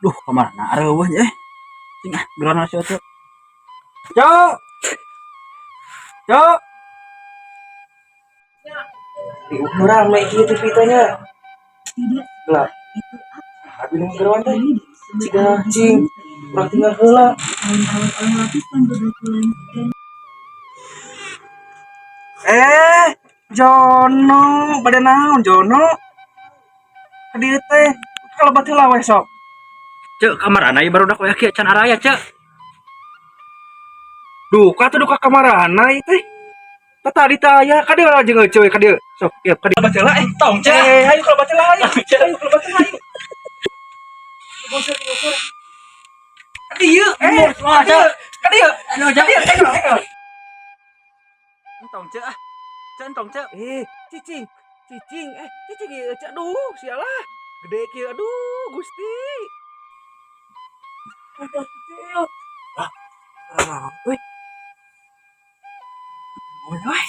Duh, kamarana areuweuh eh. Cing ah, gerono si Oce. Cok. Cok. Ih, rame kieu TV teh nya. Gelap. Abi nu geroan teh. Ciga cing. Urang tinggal heula. Eh, Jono, pada naon Jono? Ka dieu teh. Kalebat heula we sok. Cek, kamarana ieu barudak we kieu can araya, Cek. Duka tuh duka kamarana ieu teh. Tah tadi teh aya ka dieu jeung euceuy ka dieu. Sok, ieu ka dieu. Kalebat heula eh. Tong, Cek. Eh, ayo kalebat heula ayo. Ayo kalebat heula ayo. Ka dieu, eh, ka dieu. Ka dieu. Anu, Ka Cek. dieu, enggal, enggal. Entong, Cek ah. Cek, entong, Cek. Eh, cicing, cicing, eh, cicing ieu cek aduh, sialah. Gede kieu aduh, Gusti. Ah, weh. Weh.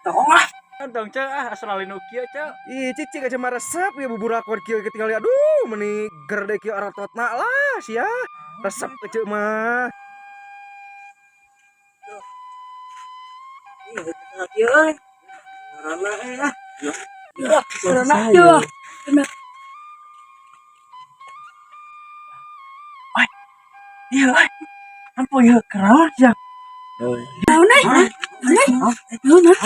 Tong ah. Entong, Cek ah, asal linu kieu, Cek. Ih, cicing aja mah resep ya bubur akon kieu ketinggali aduh, meni gerde kieu arototna lah sia. Resep ece mah. Iya, eh. Ampo ieu keraon sia. Naon euy? Naon euy? Naon?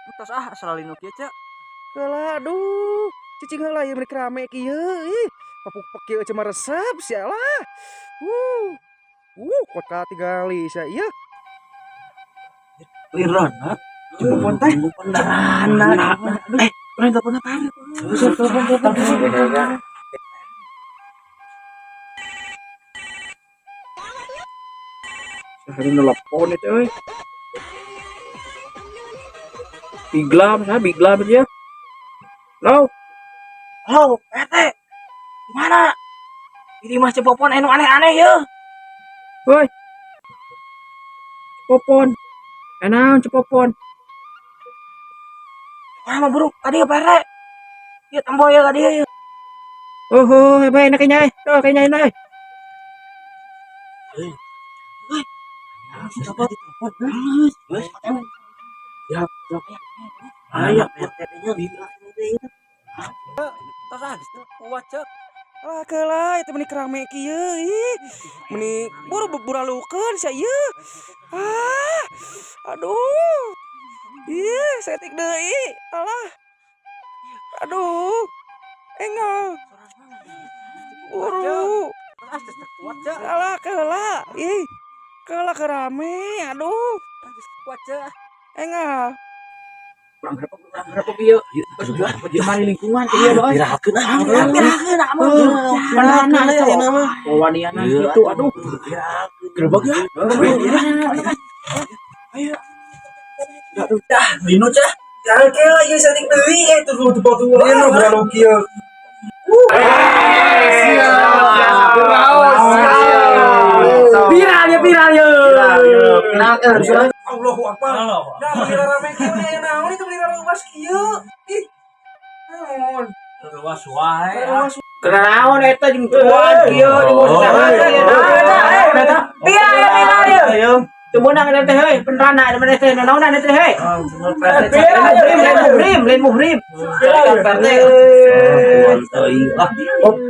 Entos ah, asal linu kieu, Cek. Heula aduh, cicing heula ieu meni rame kieu ih. Papuk kieu ece mah resep sialah. Wuh. Wuh, kota tingali sia ieu. Lirana. Telepon teh. Benerana. Eh, urang telepon apa? Telepon telepon telepon. Sehari nelpon itu euy. Biglam, saya biglam aja. Halo. Halo, PT. Gimana? Ini mah Cepopon anu aneh-aneh ya. Woi. Cepopon. Enak cepopon. Wah, mah buruk tadi ya, Pak RT. Ya tempo ya tadi ya. Oh, oh, eh, enak kayaknya. Oh, kayaknya enak. Ya, Ayo, PT-nya bilang. Tos ah, geus kuat, Cek. Lah keula itu meni rame kieu ih. Meni buru buralukeun sia ieu. Ah. Aduh. Ih, setik deui. Alah. Aduh. Enggal. Buru. Ah, geus kuat, Cek. Alah keula. Ih. Keula kerame. Aduh. Ah, geus kuat, Cek. Enggal. Kurang berapa ieu? Cemari lingkungan kieu doy. Pirakeun ah, pirakeun ah, Mana ya nama. Wawaniana gitu, aduh. Gerbek ya. Ayo. Dah, dino cah. Ya keula ieu setik deui eh tuh tuh tuh. Lino buralu kieu. Viral ya, viral ya. Allahu Akbar. Nah, beli rame kieu nya aya naon itu beli luas kieu. Ih. Naon? Luas wae. Luas. Kenaon eta jeung tuan kieu di saha Viral ya, viral ya. Teu meunang eta teh heuy, penerana eta teh naonan eta teh heuy. Viral ya, lain muhrim, lain muhrim.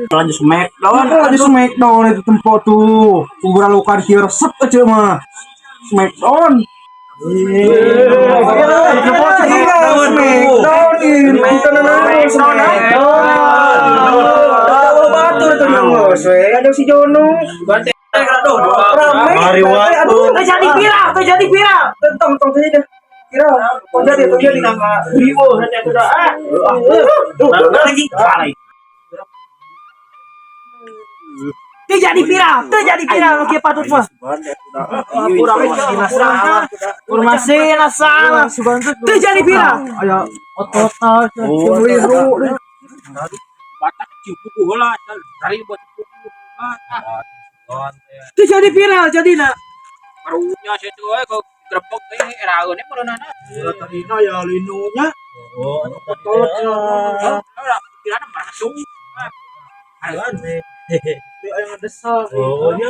Lanjut Smackdown. Lagi Smackdown itu tempo tuh. Kuburalukan kieu resep aja mah. Smackdown. Smackdown ini Smackdown. Batur tuh nangos we. Ada si Jono. Rame. Aduh, Teu jadi viral, teu jadi viral. tentang tong tadi dah. Viral. Tong jadi, tong jadi. Ribuh eta teh ah. Lagi. Teu jadi viral, teu jadi viral kieu patut mah. Kurang masih salah. Teu jadi viral. Aya otot keliru. Batak cipuku heula, dari buat cipuku. Ah, Itu jadi viral jadina. Karunya sih tuh euy kok grebek teh eraeun mereunana. Tadina ya linunya. Oh, anu Kotor. Lah, kirana masuk. Dia yang desel. Oh, iya.